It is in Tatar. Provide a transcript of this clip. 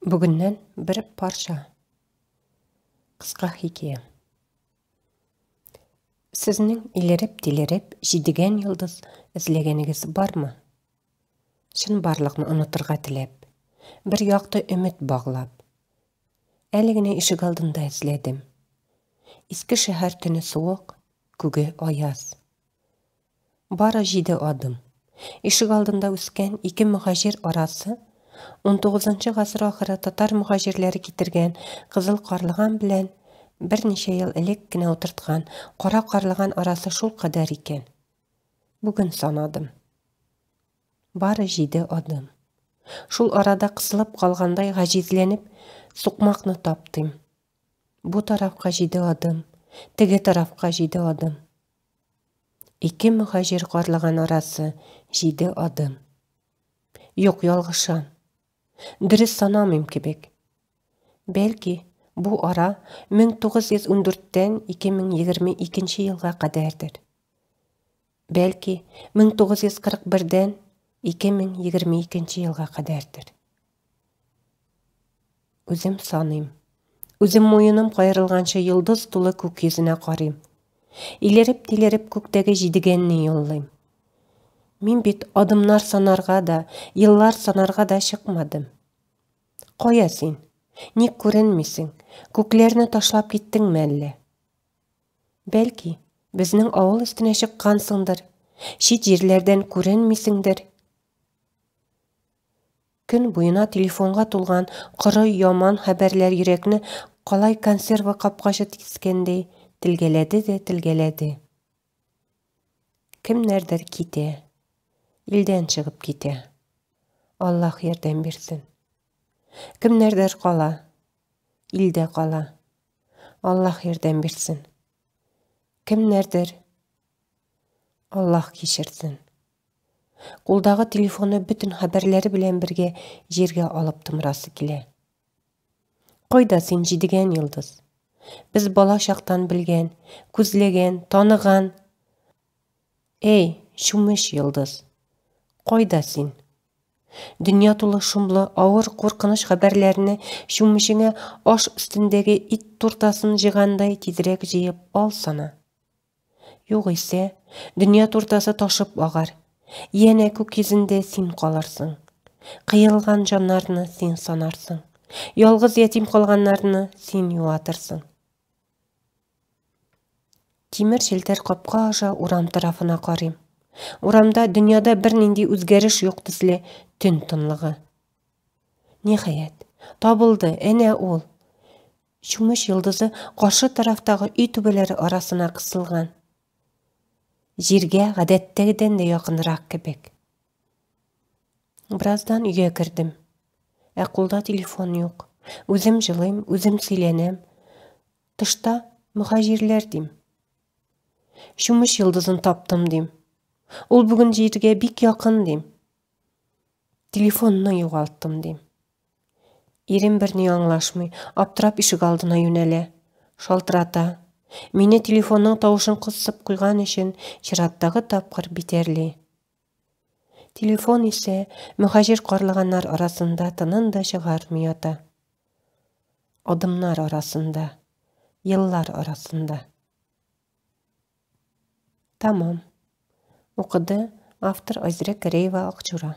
Бүгеннән бер парча. Кыска хикәя. Сезнең илереп-тилереп җидегән йолдыз эзләгәнегез бармы? Чынбарлыкны онытырга теләп, бер якты өмет баглап. Әле генә ишегалдында эзләдем. Иске шәһәр төне суык, күге аяз. Бары җиде адым. Ишегалдында үскән ике мөһаҗир арасы унтугызынчы гасыр ахыры татар мөһаҗирләре китергән кызыл карлыган белән берничә ел элек кенә утырткан кара карлыган арасы шулкадәр икән. Бүген санадым. Бары җиде адым. Шул арада кысылып калгандай гаҗизләнеп, сукмакны таптыйм. Бу тарафка җиде адым, теге тарафка җиде адым. Ике мөһаҗир карлыган арасы җиде адым. Юк, ялгышам. Дөрес санамыйм кебек. Бәлки, бу ара 1914-тән 2022 елга кадәрдер. Бәлки, 1941-дән 2022 елга кадәрдер. Үзем саныйм. Үзем муеным каерылганчы йолдыз тулы күк йөзенә карыйм. Илереп-тилереп күктәге җидегәнне юллыйм. Мин бит адымнар санарга да, еллар санарга да чыкмадым. Кая син? Ник күренмисең? Күкләрне ташлап киттеңме әллә? Бәлки, безнең авыл өстенә чыккансыңдыр, чит җирләрдән күренмисеңдер. Көн буена телефонга тулган коры яман хәбәрләр йөрәкне калай консерва капкачы кискәндәй телгәләде дә телгәләде. Кемнәрдер китә, илдән чыгып китә. Аллаһ ярдәм бирсен. Кемнәрдер кала, илдә кала. Аллаһ ярдәм бирсен. Кемнәрдер Аллаһ кичерсен. Кулдагы телефоны бөтен хәбәрләре белән бергә җиргә алып томырасы килә. Кайда син, җидегән йолдыз? Без бала чактан белгән, күзләгән, таныган. Әй, чүмеч йолдыз! Кайда син? Дөнья тулы шомлы, авыр, куркыныч хәбәрләрне чүмечеңә аш өстендәге ит туртасын җыйгандай тизрәк җыеп алсана. Югыйсә, дөнья туртасы ташып агар. Янә күк йөзендә син калырсың. Кыелган җаннарны син санарсың. Ялгыз ятим калганнарны син юатырсың. Тимер челтәр капка аша урам тарафына карыйм. Урамда дөньяда бернинди үзгәреш юк төсле төн тынлыгы. Ниһаять, табылды, әнә ул. Чүмеч йолдызы каршы тарафтагы өй түбәләре арасына кысылган. Җиргә гадәттәгедән дә якынрак кебек. Бераздан өйгә кердем. Ә кулда телефон юк. Үзем җылыйм, үзем сөйләнәм. Тышта мөһаҗирләр дим. Чүмеч йолдызын таптым дим. Ул бүген җиргә бик якын дим. Телефонны югалттым дим. Ирем берни аңлашмый, аптырап ишек алдына юнәлә. Шалтырата. Мине телефонның тавышын кысып куйган өчен чираттагы тапкыр битәрли. Телефон исә мөһаҗир карлыганнар арасында тынын да чыгармый ята. Адымнар арасында, еллар арасында. Тәмам. Укыды автор Айзирәк Гәрәева Акчура.